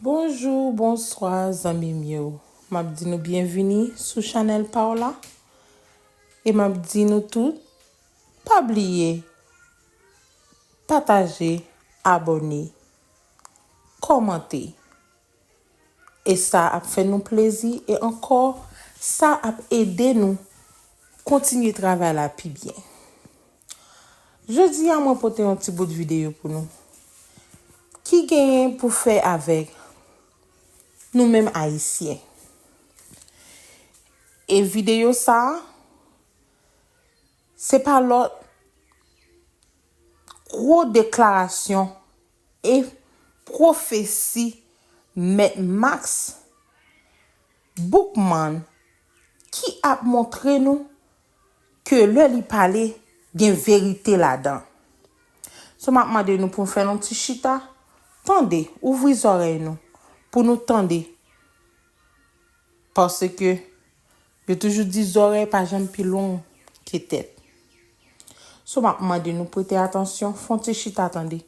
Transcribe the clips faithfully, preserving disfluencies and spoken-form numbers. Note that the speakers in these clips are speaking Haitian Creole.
Bonjou, bonswa, zanmi m yo. M ap di nou byenvini sou chanèl pa w la. E m ap di nou tout, pa bliye pataje, abòne, kòmante. E sa ap fè nou plezi e ankò, sa ap ede nou kontinye travay la pi byen. Jodi a, mwen pote yon ti bout videyo pou nou ki genyen pou fè avèk nou menm Ayisyen. E videyo sa a, se pa lòt gwo deklarasyon e pwofesi Mèt Max Boukman ki ap montre nou ke lè li pale, gen verite ladan. So, m ap mande nou pou n fè yon ti chita, tande, ouvri zòrèy nou, pou nou tande. Paske yo toujou di zòrèy pa janm pi long ke tèt. So, m ap mande nou prete atansyon, fè yon ti chita tande.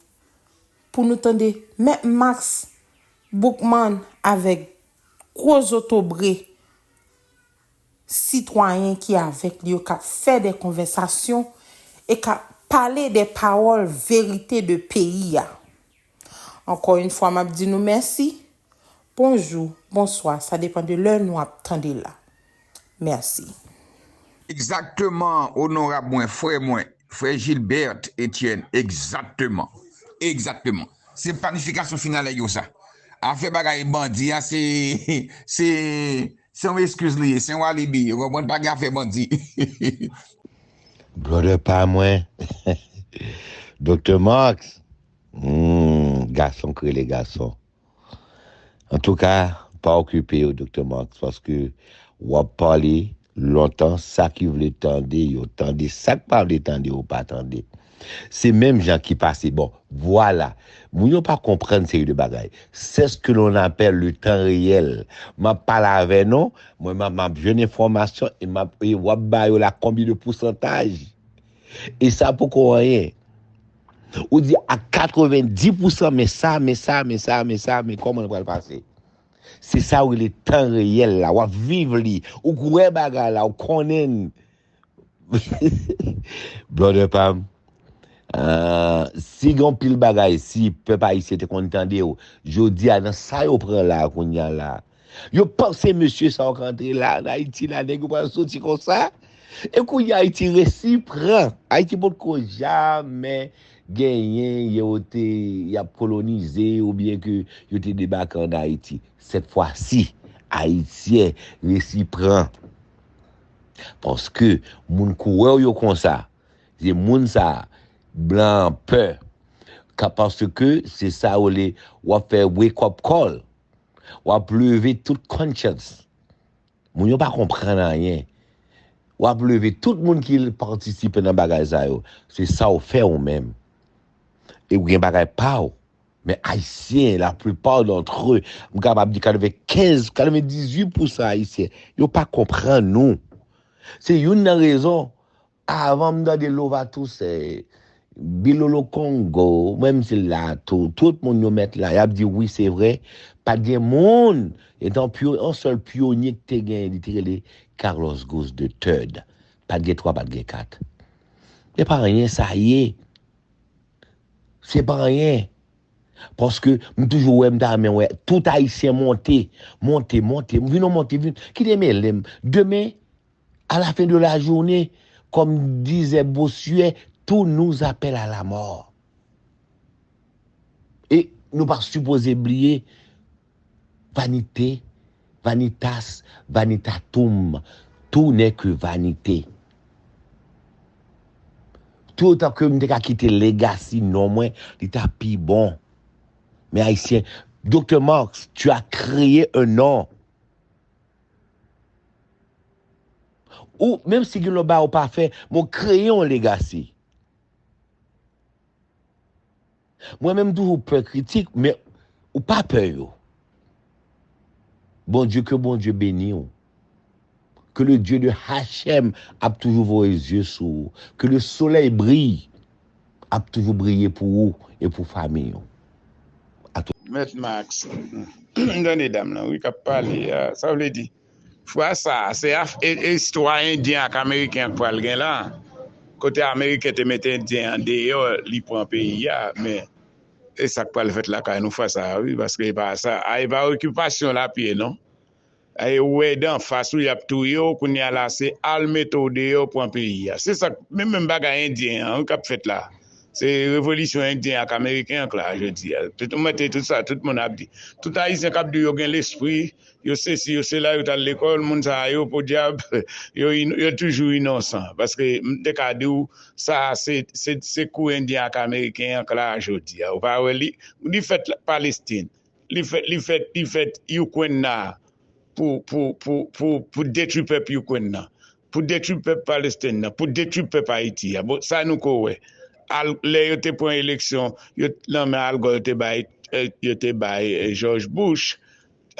Pou nou tande Mèt Max Boukman avèk gwo zotobre sitwayen ki avèk li yo k ap fè de konvèsasyon e k ap pale de pawòl verite de peyi a. Ankò yon fwa, m ap di nou mèsi. Bonjou, bonswa, sa depann de lè nou ap tande l la. Mèsi. Egzakteman, onorab mwen, frè mwen, frè Gilbert Etienne, egzakteman. Egzakteman. Se planifikasyon final nèg yo sa. Afè bagay bandi a, se, se, se yon eskiz li ye, se yon alibi. Ou konprann, pa gen afè bandi. Brother pa mwen, Doktè Marx, hmm, gason k rele gason. Antouka, pa okipe yo, Doktè Marx, paske w ap pale lontan, sa ki vle tande yo tande, sa k pa vle tande yo pa tande. Se menm jan ki pase, bon, vwala. Moun yo pa konprann seri de bagay. C'est ce que l'on appelle le temps réel. M ap pale avè nou, mwen m ap, m ap jwenn enfòmasyon e m ap, e w ap ba yo la konbyen de pousantaj. E sa poko anyen. Ou di a katrevenndis pousan, men sa, men sa, men sa, men sa, men kòman l pral pase. Se sa w rele tan reyèl la. W ap viv li. Ou k wè bagay la, ou konnen l. Brother pa m, ah, si gen yon pil bagay, si pèp ayisyen te konn tande w, jodi a, nan sa yo pran la, kounye a la, yo panse mesye sa yo k antre la, ann Ayiti la, nèg yo pral soti konsa? E kounye a Ayiti resi pran. Ayiti potko jamè genyen yo te, y ap kolonize oubyen ke yo te debake ann Ayiti. Sèt fwa si, Ayisyen resi pran. Paske moun koulè yo konsa, se moun sa, blan an pè. Ka, paske se sa yo rele, w ap fè wake up call. W ap leve tout conscience. Moun yo pa konprann anyen. W ap leve tout moun ki patisipe nan bagay sa yo. Se sa w fè ou menm. E w gen bagay pa w. Men Ayisyen, la plupart d'entre eux, m kapab di katrevenkenz, katrevendizuit pousan Ayisyen, yo pa konprann nou. Se youn nan rezon, avan m tande Lovatus, eh, Bilolo Kongo, menm si l la tou, tout moun yo mèt la, y ap di wi, se vre, pa t gen moun, etan pyo-, yon sèl pyonye ki te genyen, li te rele Carlos Ghosn the third. Pa t gen twa, pa t gen kat. Se pa anyen sa ye. Se pa anyen. Paske m toujou wè, m ta renmen wè tout Ayisyen monte, monte, monte. M vin yon monte, vin, kite mele m. Demen, à la fin de la journée, comme disait Bossuet, tout nous appelle à la mort. E nou pa sipoze bliye, vanite, vanitas, vanitatum, tout n'est que vanité. Toutotan ke m te ka kite legacy non mwen, li ta pi bon. Men Ayisyen, Doktè Marx, tu as créé un nom. Ou, menm si gen lòt bagay ou pa fè, men w kreye yon legacy. Mwen menm toujou pè kritik, men ou pa pè yo. Bondye, ke Bondye beni w. Que le Dieu de Hachem ap toujou voye zye sou ou. Que le soleil brille, ap toujou briye pou ou e pou fanmi w. Mèt Max, m tande dam lan, wi, k ap pale a. Sa vle di, fwa sa a, se af- e- e istwa Endyen ak Ameriken an k pral gen la. Kote Ameriken te mete Endyen an deyò, li pran peyi a, men e sa k pral fèt lakay nou fwa sa a, wi, paske e pa sa, a, e pa okipasyon l ap ye, non. E ou wè danfas ou, y ap touye w, kounye a la, se al mete w deyò, pran peyi a. Se sa k, menm, menm bagay Endyen an, wi, k ap fèt la. Se revolisyon Endyen ak Ameriken an k la, jodi a. Tout, ou mete tout sa, tout moun ap di. Tout Ayisyen k ap di yo gen lespri, yo sesi, yo sela, yo t al lekòl, moun sa yo, podyab, yo, in- yo toujou inosan. Paske m te ka di w, sa, se, se, se kou Endyen ak Ameriken an k la, jodi a. Ou pa wè li, li fèt Palestin. Li fèt, li fèt, li fèt Ukraine la pou, pou, pou, pou, pou detwi pèp Ukraine nan, pou detwi pèp Palestine nan, pou detwi pèp Ayiti a. Bon, sa nou ko wè. Al, lè yo te pran eleksyon, yo, nan men Al Gore yo te bay, eh, yo te bay, eh, George Bush,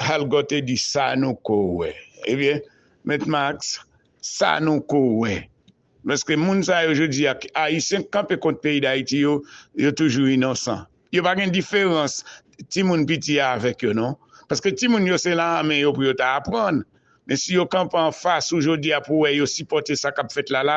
Al Gore te di sa nou ko wè. Ebyen, Mèt Max, sa nou ko wè. Paske moun sa yo jodi a, Ayisyen k kanpe kont peyi Dayiti yo, yo toujou inosan. Yo pa gen diferans timoun piti a avèk yo, non. Paske timoun yo se lame yo pou yo ta aprann. Men si yo kanpe anfas ou jodi a pou wè yo sipòte sa k ap fèt la la,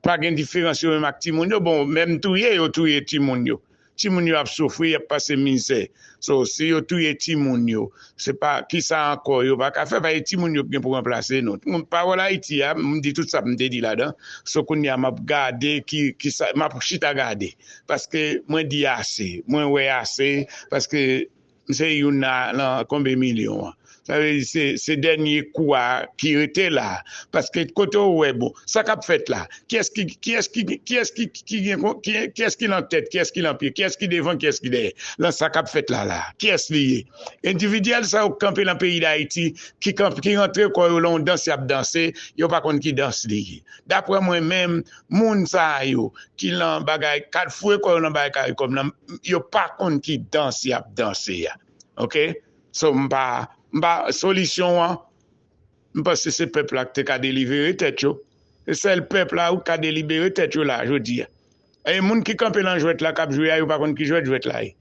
pa gen diferans yo menm ak timoun yo. Bon, menm touye yo touye timoun yo. Timoun yo ap soufri, y ap pase mizè. So, si yo touye timoun yo, se pa kisa ankò yo pa ka fè, paske timoun yo k gen pou ranplase nou. Moun, pawòl Ayiti a, m di tout sa m te di ladan. So, kounye a, m ap gade ki, kisa, m ap chita gade. Paske mwen di ase, mwen wè ase, paske m se youn nan, nan konbe milyon an. Sa vle di se, se dènye kou a ki rete la. Paske kote w wè, bon, sa k ap fèt la, kiyès ki, kiyès ki, kiyès ki, ki gen kon- ki- kiyès ki nan tèt, kiyès ki nan pye, kiyès ki devan, kiyès ki dèyè, nan sa k ap fèt la la? Kiyès li ye? Endividyèl sa yo k kanpe nan peyi Dayiti, ki kanp- ki rantre kò yo lan yon dans y ap danse, yo pa konn ki dans li ye. Daprè mwen menm, moun sa yo ki lan bagay, k ap foure kò yo nan bagay karikòm nan, yo pa konn ki dans y ap danse a. Oke? So, m pa, m pa, solisyon an, m panse se pèp la ki te ka delivere tèt yo. Se sèl pèp la ou ka delibere tèt yo la, jodi a. E moun ki kanpe nan jwèt la, k ap jwe a, yo pa konn ki jwèt jwèt la ye.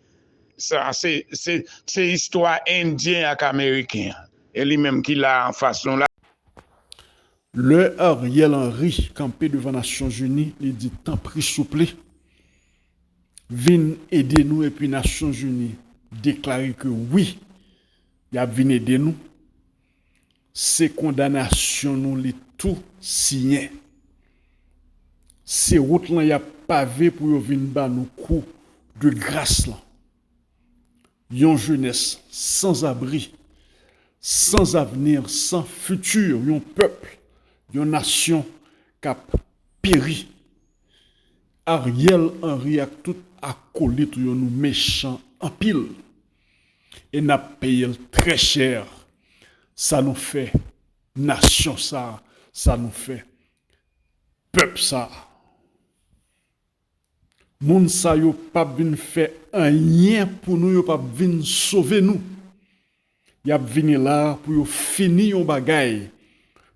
Sa, se, se, se istwa Endyen ak Ameriken an. E li menm ki la anfas nou la. Lè Ariel Henry kanpe devan Nasyonzini, li di, tanpri, souple, vin ede nou, epi Nasyonzini deklare ke wi, y ap vin ede nou. Se kondanasyon nou li tou siyen. Se wout lan y ap pave pou yo vin ba nou kou de gras lan. Yon jenès sanzabri, san avni, san fiti, yon pèp, yon nasyon k ap peri. Ariel Henry ak tout akolit ou yo, nou mechan anpil. E n ap peye l trè chè. Sa nou fè nasyon sa, sa nou fè pèp sa. Moun sa yo p ap vin fè anyen pou nou, yo p ap vin sove nou. Y ap vini la pou yo fini yon bagay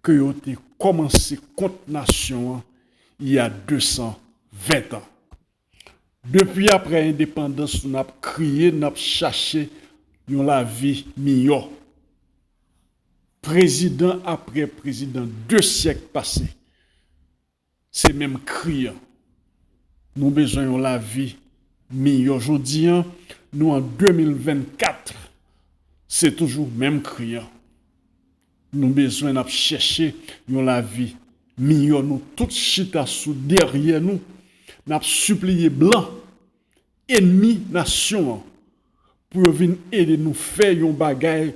ke yo te kòmanse kont nasyon an il y a de san ven an. Depi apre endepandans, n ap kriye, n ap chache yon lavi miyò. Prezidan apre prezidan, de syèk pase, se menm kri an. Nou bezwen yon lavi miyò. Jodi an, nou an de mil vennkat, se toujou menm kri an. Nou bezwen, n ap chèche yon lavi miyò. Nou tout chita sou dèyè nou. N ap sipliye blan, ènmi nasyon an, pou yo vin ede nou fè yon bagay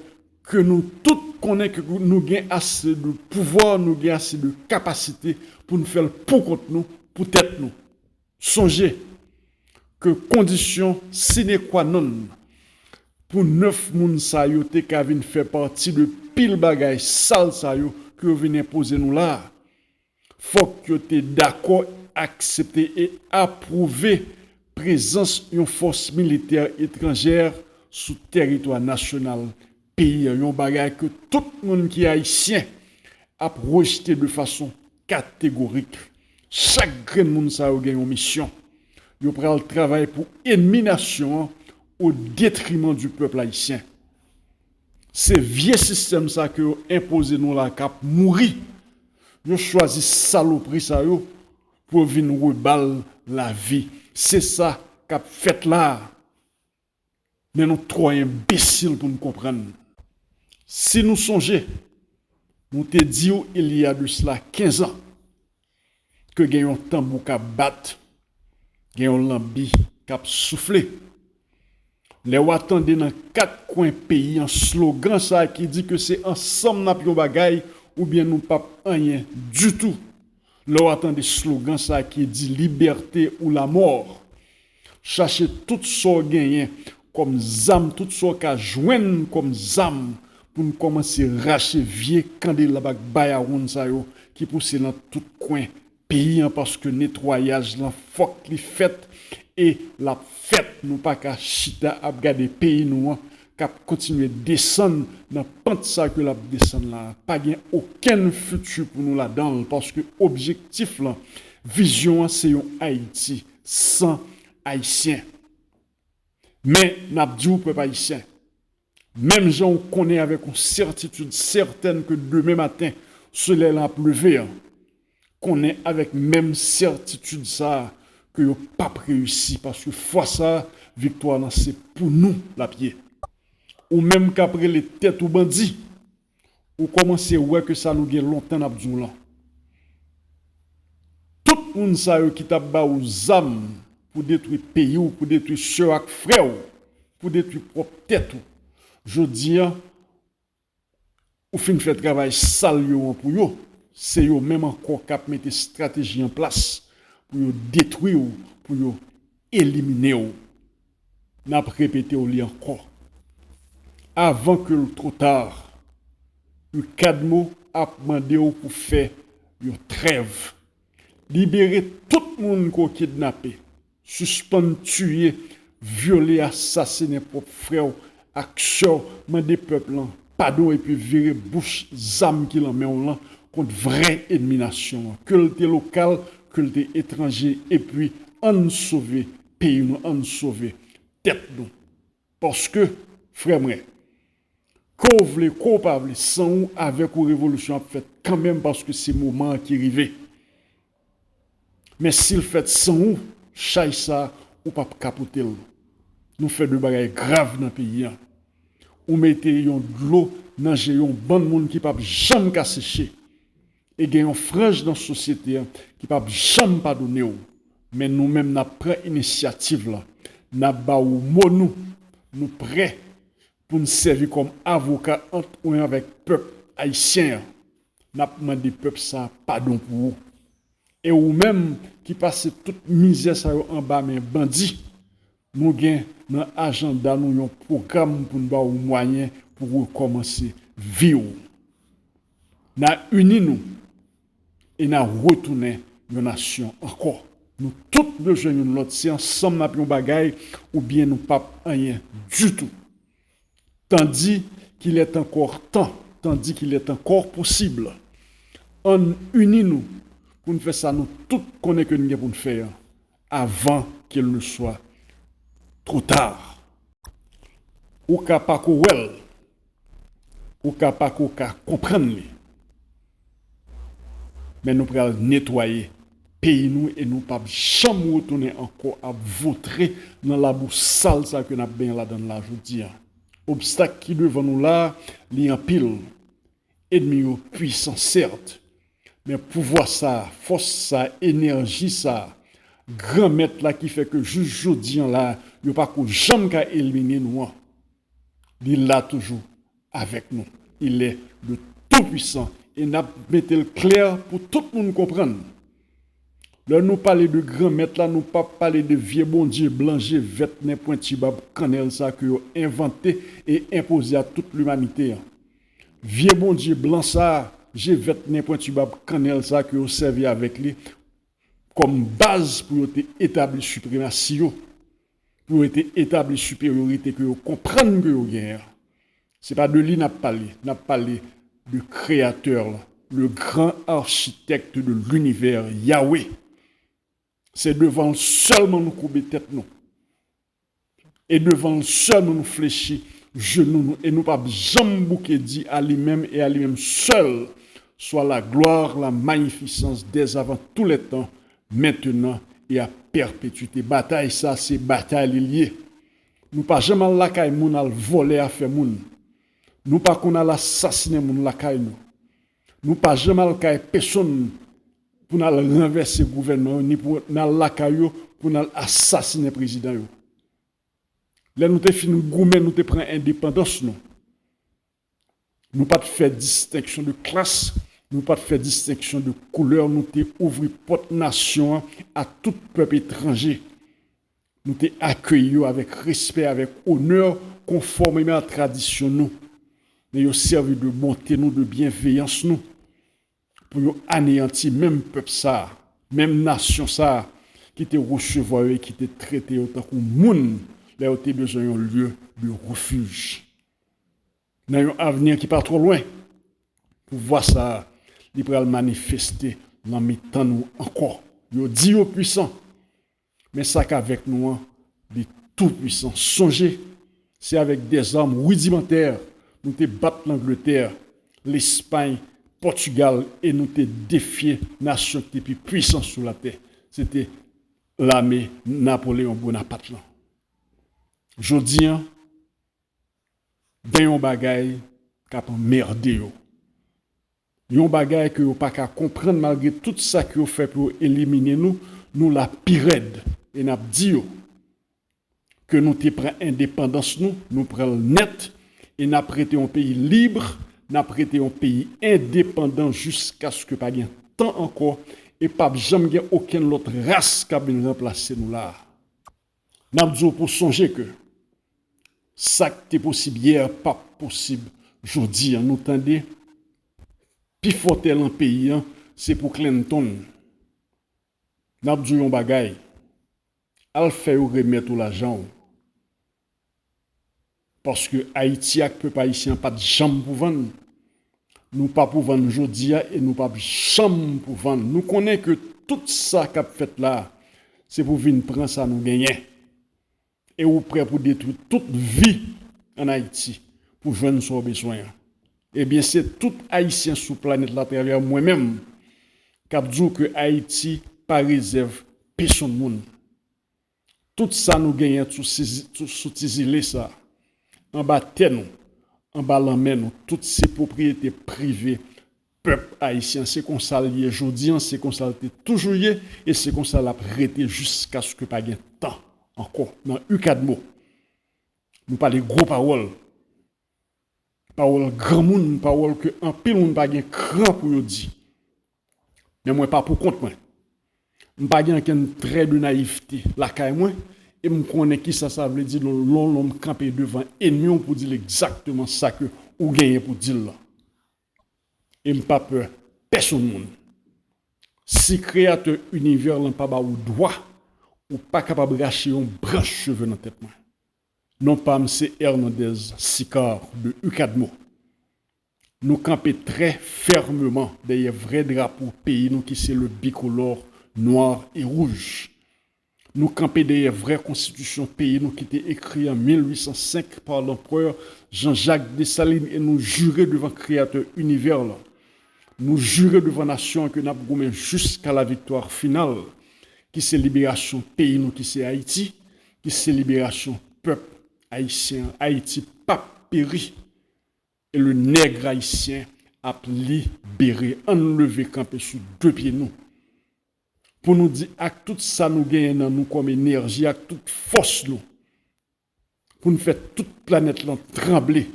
ke nou tout konnen ke nou gen ase de pouvwa, nou gen ase de kapasite pou n fè l pou kont nou, pou tèt nou. Sonje ke kondisyon sine qua non pou nèf moun sa yo te ka vin fè pati de pil bagay sal sa yo ke yo vin enpoze nou la a, fòk yo te dakò, aksepte e apwouve prezans yon fòs militè etranjè sou tèritwa nasyonal peyi a, yon bagay ke tout moun ki ayisyen ap rejte de fason kategorik. Chak grenn moun sa yo gen yon misyon. Yo pral travay pou ènmi nasyon an au détriment du peuple haïtien. Se vye sistèm sa ke yo enpoze nou la k ap mouri. Yo chwazi salopri sa yo pou yo vin rebal lavi. Se sa k ap fèt la a. Men nou twò enbesil pou n konprann. Si nou sonje, nou te di w il y a de cela quinze ans ke gen yon tanbou k ap bat, gen yon lanbi k ap soufle. Lè w a tande nan kat kwen peyi an slogan sa a ki di ke se ansanm n ap yon bagay oubyen nou p ap anyen ditou. Lè w a tande slogan sa a ki di liberté ou la mort, chache tout sa w genyen kòm zam, tout sa w ka jwenn kòm zam pou n kòmanse rache vye kandelab ak bayawoun sa yo ki pouse nan tout kwen peyi an, paske netwayaj lan fòk li fèt e l ap fèt. Nou pa ka chita ap gade peyi nou an k ap kontinye desann nan pant sa ke l ap desann la. Pa gen okenn fiti pou nou ladan l, paske objektif lan, vizyon an, se yon Ayiti san Ayisyen. Men, n ap di w, pèp ayisyen, menm jan w konnen avèk yon sètitid sètèn ke demen maten, solèy lan ap leve an, konnen avèk menm sètitid sa a ke yo p ap reyisi, paske fwa sa a, viktwa lan se pou nou l ap ye. Ou menm k ap rele tèt ou bandi, ou kòmanse wè ke sa nou gen lontan n ap di w lan. Tout moun sa yo ki t ap ba ou zam pou detwi peyi w, pou detwi sè w ak frè w, pou detwi pwòp tèt ou, jodi a, ou fin fè travay sal yo an pou yo, se yo menm ankò k ap mete estrateji an plas pou yo detwi w, pou yo elimine w. N ap repete w li ankò. Avan ke l two ta, UCADMO ap mande w pou fè yon trèv. Libere tout moun ke w kidnape. Sispann tiye, vyole, asasinen pwòp frè w ak sè w. Mande pèp lan padon epi vire bouch zam ki lan men w lan kont vrè ènmi nasyon an. Ke l te lokal, ke l te etranje, epi ann sove peyi nou, ann sove tèt nou. Paske, frè mwen, ke w vle, ke w pa vle, san ou, avèk ou, revolisyon ap fèt kanmenm paske se moman an ki rive. Men si l fèt san ou, chay sa a, ou p ap ka pote l. Nou fè de bagay grav nan peyi an. Ou mete yon dlo nan je yon bann moun ki p ap janm ka seche. E gen yon franj nan sosyete an ki p ap janm padone w. Men nou menm n ap pran inisyativ lan. N ap ba ou mo nou. Nou prè pou n sèvi kòm avoka ant ou menm avèk pèp ayisyen an. N ap mande pèp sa a padon pou ou. E ou menm ki pase tout mizè sa yo anba men bandi, nou gen nan ajanda nou yon pwogram pou n ba ou mwayen pou rekòmanse vi w. N a ini nou e n a retounen yon nasyon ankò. Nou tout bezwen youn lòt. Se ansanm n ap yon bagay oubyen nou p ap anyen ditou. Tandis qu'il est encore temps, tandis qu'il est encore possible, ann ini nou pou n fè sa nou tout konnen ke n gen pou n fè an, avant qu'il ne soit trop tard. Ou ka pa ko wè l, ou ka pa ko ka konprann li, men nou pral netwaye peyi nou e nou p ap janm retounen ankò ap voutre nan labou sal sa ke n ap benyen ladan l la jodi a. Obstak ki devan nou la, li anpil. Ènmi yo pwisan, sèt, men pouvwa sa, fòs sa, enèji sa, Granmèt la ki fè ke jis jodi an la, yo pa ko janm ka elimine nou an, li la toujou avèk nou. Il est le Tout-Puissant. E n ap mete l klè pou tout moun konprann. Lè nou pale de Granmèt la, nou p ap pale de vye bondye blan je vèt nen pwenti bab kannèl sa ke yo envante e enpoze a tout limanite an. Vye bondye blan sa, je vèt nen pwenti bab kannèl sa ke yo sèvi avèk li kòm baz pou yo te etabli sipremasi yo, pou yo te etabli siperyorite ke yo konprann ke yo genyen an. Se pa de li n ap pale, n ap pale de Kreyatè la, le grand architecte de l'univers, Yahweh. Se devan l sèlman nou koube tèt nou. E devan l sèl nou, nou flechi jenou nou, e nou p ap janm bouke di, à lui-même et à lui-même seul soit la gloire, la magnificence dès avant tous les temps, maintenant et à perpétuité. Batay sa, se batay li l ye. Nou pa janm al lakay moun al vòlè afè moun. Nou pa konn al asasinen moun lakay nou. Nou pa janm al kay pèsonn pou n al ranvèse gouvènman yo, ni pou n al lakay yo pou n al asasinen prezidan yo. Lè nou te fin goumen, nou te pran endepandans nou. Nou pa t fè distenksyon de klas, nou pa t fè distenksyon de koulè, nou te ouvri pòt nasyon an a tout pèp etranje. Nou te akeyi yo avèk respè, avèk onè, konfòmeman a tradisyon nou. Men yo sèvi de bonte nou, de byenveyans nou, pou yo aneyanti menm pèp sa a, menm nasyon sa a, ki te resevwa yo e ki te trete yo tankou moun lè yo te bezwen yon lye de refij. Nan yon avni ki pa twò lwen, pouvwa sa a, li pral manifeste nan mitan nou ankò. Yo di yo pwisan, men sa k avèk nou an, li tou pwisan. Sonje, se avèk dèzam ridimantè nou te bat Langletè, Lespay, Pòtigal e nou te defye nasyon ki te pi pwisan sou latè. Se te lame Napoleyon Bonapat lan. Jodi an, gen yon bagay k ap anmède yo. Yon bagay ke yo pa ka konprann malgre tout sa ke yo fè pou yo elimine nou, nou la pi rèd. E n ap di yo ke nou te pran endepandans nou, nou pran l nèt, e n ap rete yon peyi lib, n ap rete yon peyi endepandan jiskaske pa gen tan ankò, e p ap janm gen okenn lòt ras k ap vin ranplase nou la a. N ap di w pou sonje ke sa k te posib yè p ap posib jodi an. Nou tande, pi fò tè lan peyi an, se pou Clinton. N ap di w yon bagay, al fè yo remèt ou lajan w. Paske Ayiti ak pèp ayisyen an pa t janm pou vann. Nou pa pou vann jodi a e nou p ap janm pou vann. Nou konnen ke tout sa k ap fèt la a, se pou vin pran sa nou genyen. E ou prè pou detwi tout vi ann Ayiti pou jwenn sa w bezwen an. Ebyen, se tout Ayisyen sou planèt la, atravè mwen menm, k ap di w ke Ayiti pa rezèv pèsonn moun. Tout sa nou genyen sou, sou, sou ti zile sa, anba tè nou, anba lanmè nou, tout se pwopriyete prive pèp ayisyen. Se konsa l ye jodi an, se konsa l te toujou ye, e se konsa l ap rete jiskaske pa gen tan ankò. Nan UCADMO, nou pale gwo pawòl, pawòl granmoun, pawòl ke anpil moun pa gen kran pou yo di. Men mwen pa pou kont mwen. M pa gen okenn trè de nayivte lakay mwen, e m konnen kisa sa vle di lè w, lè w kanpe devan ènmi w pou di l egzakteman sa ke ou genyen pou di l lan. E m pa pè pèsonn moun. Si Kreyatè inivè lan pa ba ou dwa, ou pa kapab rache yon branch cheve nan tèt mwen. Non pa m se Hernandez Sicard de UCADMO. Nou kanpe trè fèmeman dèyè vrè drapo peyi nou ki se le bikolò nwa e wouj. Nou kanpe dèyè vrè konstitisyon peyi nou ki te ekri an mil uit san senk pa Lanprè Jean-Jacques Dessalines e nou jire devan Kreyatè inivè lan. Nou jire devan nasyon an ke n ap goumen jiska laviktwa final, ki se liberasyon peyi nou ki se Ayiti, ki se liberasyon pèp ayisyen an. Ayiti p ap peri. E le nègre ayisyen ap libere. Ann leve kanpe sou de pye nou. Pou nou di ak tout sa nou genyen nan nou kòm enèji, ak tout fòs nou, pou n fè tout planèt lan tranble,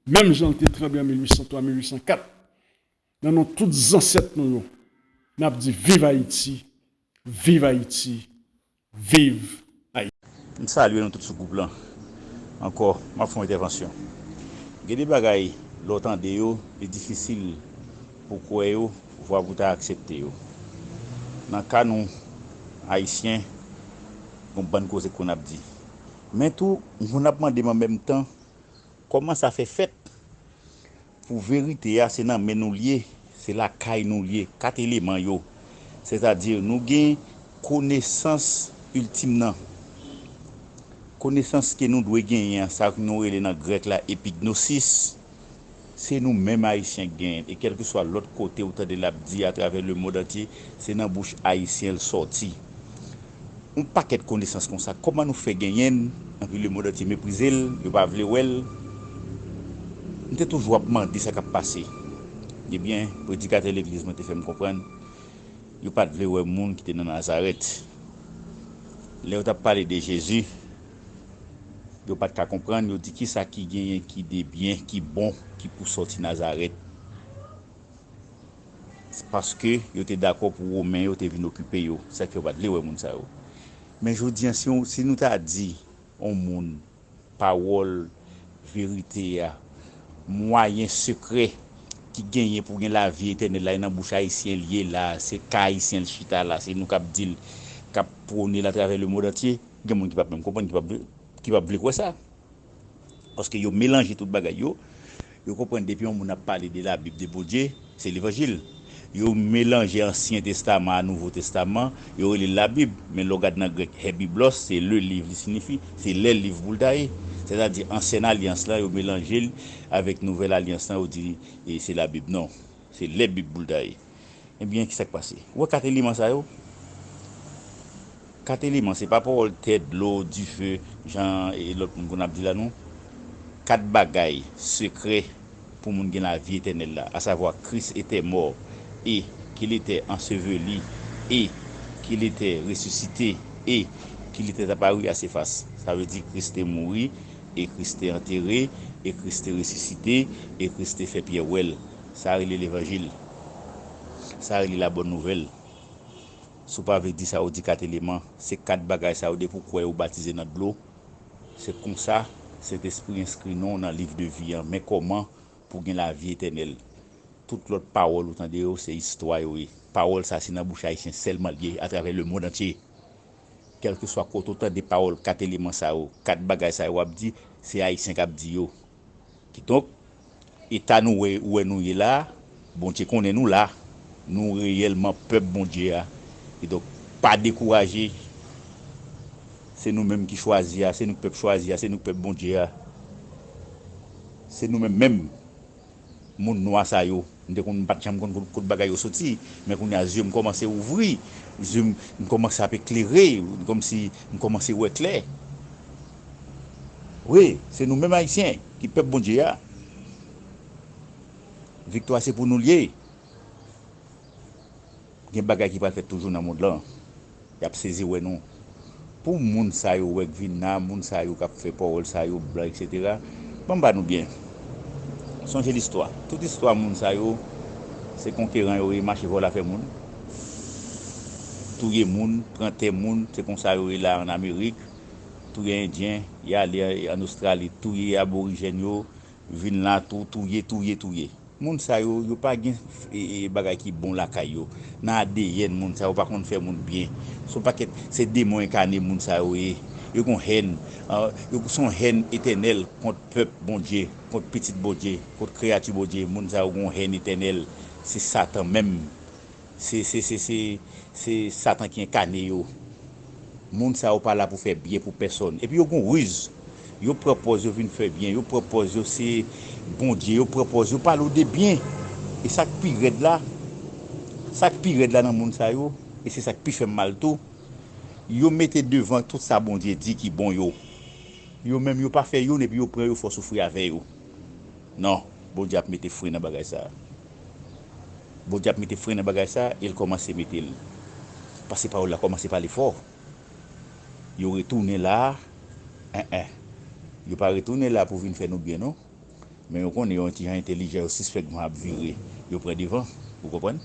menm jan l te tranble an mil uit san twa, mil uit san kat, nan non tout zansèt nou yo, n ap di viv Ayiti, viv Ayiti, viv Ayiti. M salye nou tout sou gwoup lan. Ankò, m ap fè yon entèvansyon. Gen de bagay, lè w tande yo, li difisil pou w kwè yo, vwa pou w ta aksepte yo. Nan ka nou, Ayisyen, gon bann koze ke n ap di. Men tou, moun ap mande m an menm tan, kòman sa fè fèt pou verite a se nan men nou l ye, se lakay nou l ye, kat eleman yo. Sètadi, nou gen konesans iltim nan. Konesans ke nou dwe genyen an, sa nou rele nan grèk la epignosis, se nou menm Ayisyen k genyen l. E kèlkeswa lòt kote ou tande l ap di atravè lemonn antye, se nan bouch Ayisyen l sòti. Yon pakèt konesans konsa, kòman nou fè genyen l, anpi lemonn antye meprize l, yo pa vle wè l? M te toujou ap mande sa k ap pase. Ebyen, predikatè legliz mwen te fè m konprann, yo pa t vle wè moun ki te nan Nazarèt. Lè yo t ap pale de Jezi, yo pa t ka konprann, yo di, "Kisa ki genyen ki de byen, ki bon, ki pou sòti Nazarèt?" Se paske yo te dakò pou Women yo te vin okipe yo. Sa k fè yo pa t vle wè moun sa yo. Men jodi a, si, si nou ta di yon moun pawòl verite a, mwayen sekrè ki genyen pou gen lavi etènèl la, e nan bouch Ayisyen l ye la, se ka Ayisyen l chita la, se nou k ap di l, k ap pwone l atravè lemonn antye, gen moun ki p ap menm konprann, ki p ap vle, ki p ap vle kwè sa. Paske yo melanje tout bagay yo. Yo konprann depi yon moun ap pale de Labib, de Bondye, se levanjil. Yo melanje Ansyen Testaman a Nouvo Testaman, yo rele l Labib, men lè w gad nan grèk, hebiblos, se le liv li siyifi, se lè liv pou l ta ye. Sètadi, Ansyen Alyans lan, yo melanje l avèk Nouvèl Alyans lan, yo di, e se Labib. Non, se lè Bib pou l ta ye. Ebyen, kisa k pase? Ou wè kat eleman sa yo? Kat eleman, se pa pawòl tè, dlo, dife, jan e lòt moun konn ap di la, non. Kat bagay sekrè pou moun gen lavi etènèl la, asavwa, Christ était mort, et qu'il était enseveli, et qu'il était ressuscité, et qu'il était apparu à ses faces. Sa vle di Kris te mouri, e Kris te antere, e Kris te resisite, e Kris te fè Pyè wè l. Sa rele levanjil. Sa rele la bòn nouvèl. Si w pa vle di sa, ou di kat eleman. Se kat bagay sa yo, depi w kwè, ou batize nan dlo. Se konsa, Sentespri enskri non w nan liv de vi an. Men kòman pou w gen lavi etènèl. Tout lòt pawòl ou tande yo, se istwa yo ye. Pawòl sa, se nan bouch Ayisyen sèlman l ye, atravè lemonn antye. Kèlkeswa kote w tande pawòl kat eleman sa yo, kat bagay sa yo ap di, se Ayisyen k ap di yo. Kidonk, eta nou wè, ou wè nou ye la a, Bondye konnen nou la. Nou reyèlman pèp Bondye a. Kidonk, pa dekouraje. Se nou menm ki chwazi a, se nou k pèp chwazi a, se nou k pèp Bondye a. Se nou menm menm. Moun nwa sa yo, m te konn, m pa t janm konn kot, kot bagay yo soti, men kounye a zye m kòmanse ouvri, zye m, m kòmanse ap eklere, kòmsi m kòmanse wè klè. Wi, se nou menm Ayisyen ki pèp Bondye a. Viktwa se pou nou l ye. Gen bagay ki pral fèt toujou nan mond lan. Y ap sezi wè nou. Pou moun sa yo wè k vin la, moun sa yo k ap fè pawòl sa yo blan, etsetera, ban m ba nou byen. Sonje listwa. Tout istwa moun sa yo, se konkeran yo ye, mache vòlò afè moun. Touye moun, pran tè moun, se konsa yo ye la ann Amerik. Touye Endyen, y ale ann Ostrali, touye aborijèn yo, vin la tou, touye, touye, touye. Moun sa yo, yo pa gen, e, e, bagay ki bon lakay yo. Nan A D N moun sa yo pa konn fè moun byen. Se yon pakèt, se demon enkane moun sa yo ye. Yo gon hèn, ah, yo se yon hèn etènèl kont pèp Bondye, kont pitit Bondye, kont kreyati Bondye. Moun sa yo gon hèn etènèl. Se Satan menm. Se, se, se, se, se Satan ki enkane yo. Moun sa yo pa la pou fè byen pou pèsòn. Epi yo gon riz. Yo pran pòz yo vin fè byen. Yo pran pòz yo se Bondye. Yo pran pòz yo pale w de byen. E sa k pi rèd la, sa k pi rèd la nan moun sa yo, e se sa k pi fè m mal tou, yo mete devan tout sa Bondye di ki bon yo. Yo menm yo pa fè youn epi yo pran yo fè w soufri avè yo. Non, Bondye ap mete fren nan bagay sa a. Bondye ap mete fren nan bagay sa a e l kòmanse mete l. Paske pawòl la kòmanse pale fò. Yo retounen la a, en, en. Yo pa retounen la pou vin fè nou byen, non. Men yo konnen yo yon ti jan entèlijan, yo sispèk van ap vire. Yo pran devan, ou konprann?